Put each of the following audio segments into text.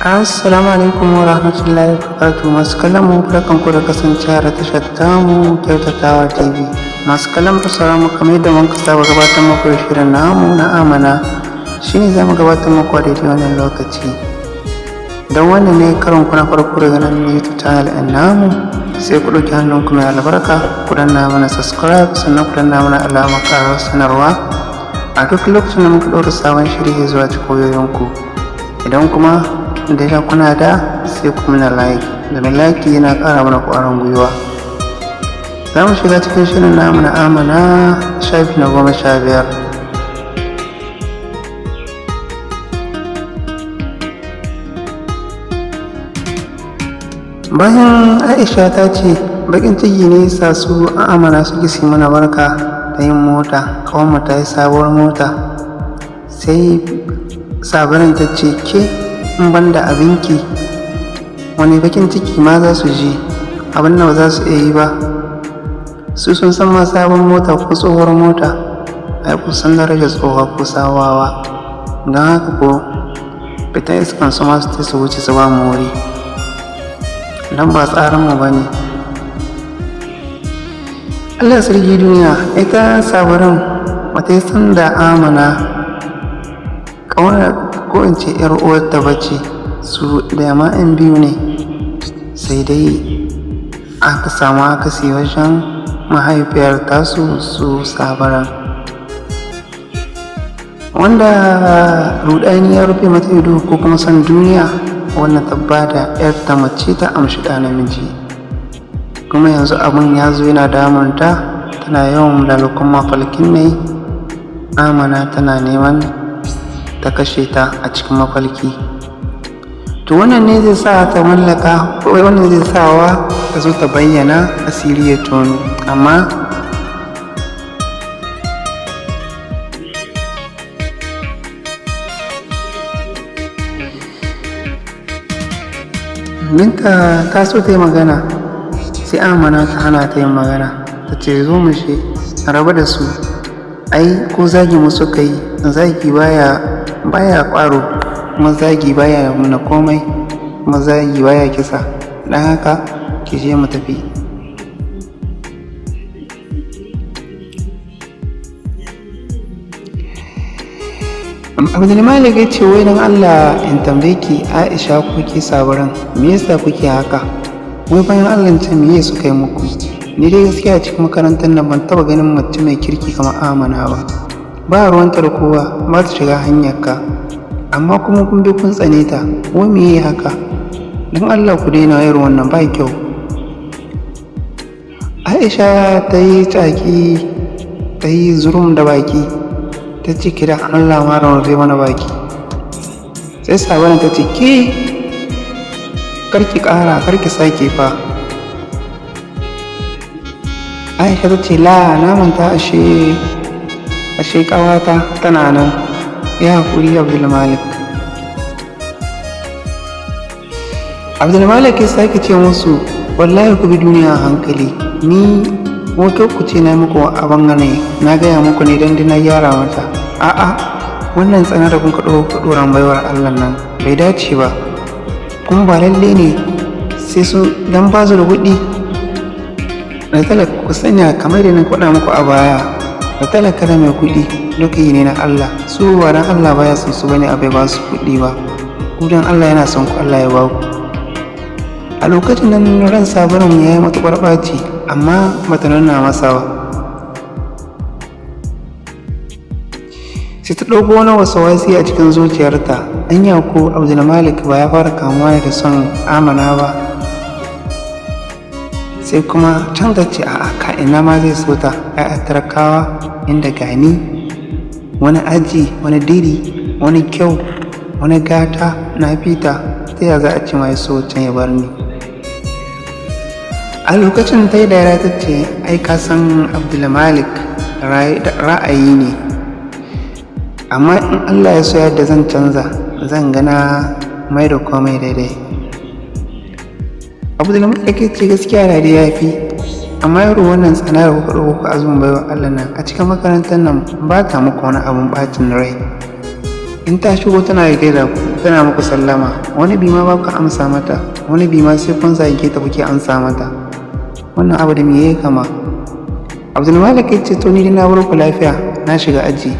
Assalamu alaikum wa rahmatullahi wa barakatuh. Masu kallon mu, barkan ku da kasancewa da tashar tamu, Kyautatawa TV. Masu kallon mu, sauran mu, kamar yadda muka saba gabatar muku da shirin namu na Amana, shine zamu gabatar muku a daidai wannan lokaci. Don wannan ne karon ku na farko daga nan YouTube channel ɗin namu, sai ku ɗauki hannunku mai albarka ku danna mana subscribe, sannan ku danna mana alamar ƙarar sanarwa a duk lokacin da muka ɗora sabon shiri zuwa cikin wayoyinku. Idan kuma da kuna da, sai ku mana like, domin like yana ƙara mana ƙwarin gwiwa. Za mu shiga cikin shirin namu na Amana, shafi na 15. Bayan Aisha ta ce baƙin ciki ne sa su Amana suke su mana barka da yin mota, mu ta yi sabuwar mota, sai Sabarin ta ce, "Ke, in ban da abinki, wani bakin ciki ma za su ji? Abin da ba za su iya yi ba. Su sun san ma sabon mota ko tsohuwar mota? Ai ku san darajar tsohuwa ko sabuwa. Don haka ko fitan iskan su ma su su wuce su ba mu wuri, don ba tsarin mu ba ne." Allah sarki duniya! Ita Sabarin bata yi san da Amana ƙaunar, ko in ce ‘yar uwarta bace, su da ma ‘yan biyu ne. Sai dai aka samu akasi wajen mahaifiyar tasu, su Sabaran, wanda rudani ya rufe mata ido ko kuma son duniya, wannan ta bada ‘yarta mace ta amshi ɗa namiji. Kuma yanzu abun ya zo yana damunta, tana yawan lalukun mafalkin ne Amana tana neman ta kashe ta a cikin mafalki. To wannan ne zai sa ta mallaka, wannan zai sawa ta zo ta bayyana, asiri ya tono. Amma Binta ta so ta yi magana, sai Amana ta hana ta yin magana. Ta ce, "Zo mu she raba da su. Ai ko zagi mu suka yi, zagi baya baya ƙwaro, kuma zagi baya nuna komai, kuma zagi baya kisa. Don haka ki je mu tafi." Abdulmalik ya ce, "Wai don Allah in tambaye ki, Aisha, ko ke Saburan, me yasa kuke haka? Wai bayan Allah can me suka yi muku? Ni dai gaskiya a cikin makarantar nan ban taba ganin mace mai kirki kamar Amana ba. Ba ruwanta da kowa, ba ta shiga hanyar ka, amma kuma kun bi kun tsane ta. Wai me haka? Don Allah ku daina irin wannan, ba kyau." Aisha ta yi tsaki, ta yi zurum da baki, ta ce, "Kira Allah ma rufe mana baki." Sai Sabana ta ce, "Ke, karki kara, karki sake fa." Aisha ta ce, "La, na manta, ashe kawata tana nan. Ya haƙuri, Abdulmalik." Abdulmalik ya sake ce musu, "Wallahi ku bi duniya a hankali. Ni ko ku ce na muku abin gane, na gaya muku ne don na gyara mata. A'a, wannan tsana da kun ka ɗora baiwar Allah nan bai dace ba. Kuma ba lalle ne sai su dan ba su da kuɗi da talaka. Ku sanya kamar da na faɗa muku a baya, da talaka da mai kuɗi duka yi ne na Allah. Su ba dan Allah baya son su bane abai ba su kuɗi ba. Ku dan Allah yana son ku, Allah ya ba ku." A lokacin nan ran Sabarin ya yi matuƙar ɓaci, amma bata nuna masa ba. Sai ta ɗauko wani wasawasi a cikin zuciyarta: anya ko Abdulmalik ba ya fara kamuwa da son Amana ba? Sai kuma can ta ce, "A'a, ka ina ma zai so ta, ai a talakawa inda gani wani aji, wani diri, wani kyau, wani gata, na fita. Ta ya za a ce mai so can ya bar ni?" A lokacin ta yi dariya, ta ce, "Ai ka san Abdulmalik ra'ayi ne, amma in Allah ya so yadda zan canza, zan gana mai da komai daidai." Abdulmalik ya ce, "Gaskiya da ya fi, amma yaro wannan tsana da kuka ɗauko azumin baiwa Allah nan a cikin makarantar nan, ba ta muku wani abun ɓacin rai. In ta shigo tana gaida ku, tana muku sallama, wani bi ma ba ku amsa mata, wani bi ma sai kun zage ta kuke amsa mata. Wannan abu da me yayi kama? Abdulmalik ya ce to ni na bar ku lafiya, na shiga aji.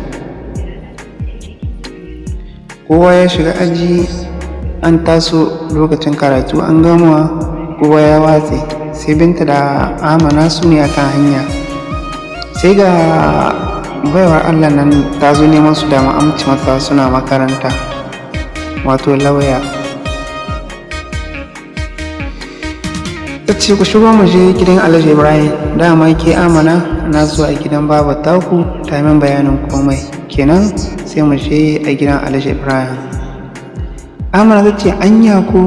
Kowa ya shiga aji, an taso lokacin karatu an gama, kowa ya watse, sai Binta da Amana su ne akan hanya. Sai ga baiwar Allah nan ta zo neman su da amince mata suna makaranta, wato lauya. Ta ce ku shigo mu je gidan Alhaji Ibrahim, dama ke Amana na zuwa gidan Baba taku ta min bayanin komai, kenan sai mu je a gidan Alhaji Ibrahim. Amana ta ce anya ko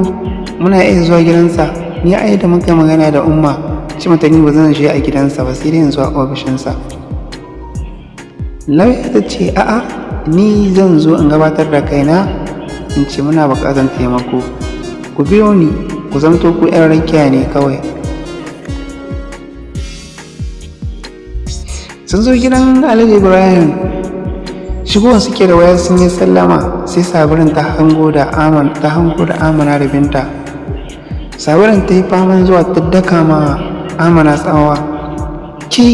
muna iya zuwa gidansa? Ni ai da muka magana da Umma ce mata ni ba zan je a gidansa ba, sai dai in zuwa ofishinsa. Lauya ta ce a'a, ni zan zo in gabatar da kaina in ce muna buƙatar taimako, ku biyo ni ku zamto ku 'yan rakiya ne kawai. Sun zo gidan Alhaji Ibrahim, shigowar suke da waya sun yi sallama, sai Sabirin ta hango da Amana da Binta. Sabirin ta yi faman zuwa ta daka ma Amana tsawa, ki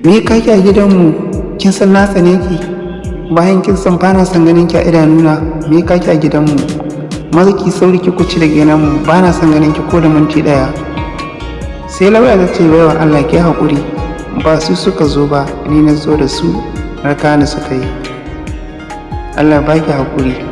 me ka ki a gidanmu? Kin san na tsane ki, bayan kin san ba na son ganin ki a idanuna, me ka ki a gidanmu? Maza ki sauri ki kuci da gidanmu, ba na son ganin ki ko da minti ɗaya. Sai lauya ta ce baiwa Allah ki haƙuri, ba su suka zo ba, ni na zo da su, raka ni suka yi. Allah ba ki haƙuri.